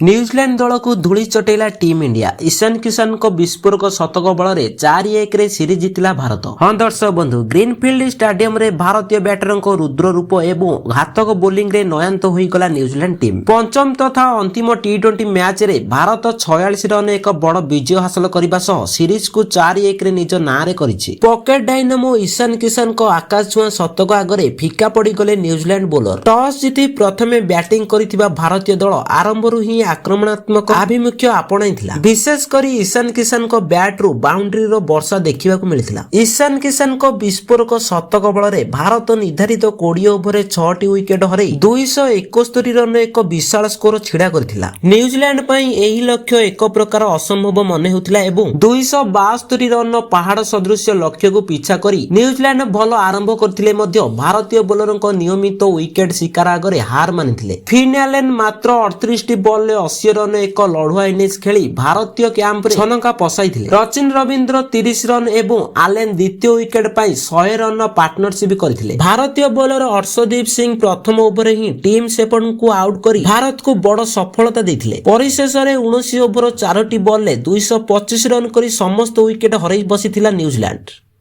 New Zealand ଦଳକୁ ଧୂଳି ଚଟେଇଲା team India. Ishan କିଷାନଙ୍କ ବିସ୍ଫୋରକ ଶତକ ବଳରେ 4-1ରେ ସିରିଜ ଜିତିଲା ଭାରତ। ହଁ ଦର୍ଶକ ବନ୍ଧୁ, ଗ୍ରୀନଫିଲ୍ଡ ଷ୍ଟାଡିୟମରେ ଭାରତୀୟ ବ୍ୟାଟରଙ୍କ ରୁଦ୍ର ରୂପ ଏବଂ ଘାତକ ବୋଲିଂରେ ନୟାନ୍ତ ହୋଇଗଲା ନ୍ୟୁଜିଲାଣ୍ଡ ଟିମ୍। ପଞ୍ଚମ ତଥା ଅନ୍ତିମ ଟି-20 ମ୍ୟାଚରେ ଭାରତ 46 ରନ୍ ଏକ ବଡ଼ ବିଜୟ ହାସଲ କରିବା ସହ ସିରିଜକୁ 4-1ରେ ନିଜ ନାଁରେ କରିଛି। ପକେଟ ଡାଇନାମୋ ଇଶାନ କିଷାନଙ୍କ ଆକାଶ ଛୁଆଁ ଶତକ ଆଗରେ ଫିକା ପଡ଼ିଗଲେ ନ୍ୟୁଜିଲାଣ୍ଡ ବୋଲର। ଟସ୍ ଜିତି ପ୍ରଥମେ ବ୍ୟାଟିଂ କରିଥିବା ଭାରତୀୟ ଦଳ ଆରମ୍ଭରୁ ହିଁ ଆକ୍ରମଣାତ୍ମକ ଆଭିମୁଖ୍ୟ ଆପଣାଇଥିଲା। ବିଶେଷ କରି ଇଶାନ କିଷାନଙ୍କ ବ୍ୟାଟରୁ ବାଉଣ୍ଡ୍ରିର ବର୍ଷା ଦେଖିବାକୁ ମିଳିଥିଲା। ଇଶାନ କିଷାନଙ୍କ ବିସ୍ଫୋରକ ଶତକ ବଳରେ ଭାରତ ନିର୍ଦ୍ଧାରିତ 20 ଓଭରରେ ଛଅଟି ୱିକେଟ ହରାଇ 271 ରନ୍ର ଏକ ବିଶାଳ ସ୍କୋର ଛିଡ଼ା କରିଥିଲା। ନ୍ୟୁଜିଲାଣ୍ଡ ପାଇଁ ଏହି ଲକ୍ଷ୍ୟ ଏକ ପ୍ରକାର ଅସମ୍ଭବ ମନେ ହେଉଥିଲା ଏବଂ 272 ରନ୍ର ପାହାଡ଼ ସଦୃଶ୍ୟ ଲକ୍ଷ୍ୟକୁ ପିଛା କରି ନ୍ୟୁଜିଲାଣ୍ଡ ଭଲ ଆରମ୍ଭ କରିଥିଲେ ମଧ୍ୟ ଭାରତୀୟ ବୋଲରଙ୍କ ନିୟମିତ ୱିକେଟ ଶିକାର ଆଗରେ ହାର ମାନିଥିଲେ। ଫିନ୍ ଆଲେନ୍ ମାତ୍ର 38ଟି ବଲରେ 80 ରନ୍ ଏକ ଲଢୁଆ ଇନିଂସ ଖେଳି ଭାରତୀୟ କ୍ୟାମ୍ପରେ ଛନକା ପଶାଇଥିଲେ। ରଚିନ ରବୀନ୍ଦ୍ର 30 ରନ୍ ଏବଂ ଆଲେନ୍ ଦ୍ୱିତୀୟ ୱିକେଟ ପାଇଁ 100 ରନ୍ର ପାର୍ଟନରସିପ କରିଥିଲେ। ଭାରତୀୟ ବୋଲର ଅର୍ଶଦୀପ ସିଂ ପ୍ରଥମ ଓଭରରେ ହିଁ ଟିମ୍ ସେପର୍ଡଙ୍କୁ ଆଉଟ୍ କରି ଭାରତକୁ ବଡ଼ ସଫଳତା ଦେଇଥିଲେ। ପରିଶେଷରେ 19 ଓଭର ଚାରୋଟି ବଲରେ 225 ରନ୍ କରି ସମସ୍ତ ୱିକେଟ ହରାଇ ବସିଥିଲା ନ୍ୟୁଜିଲାଣ୍ଡ।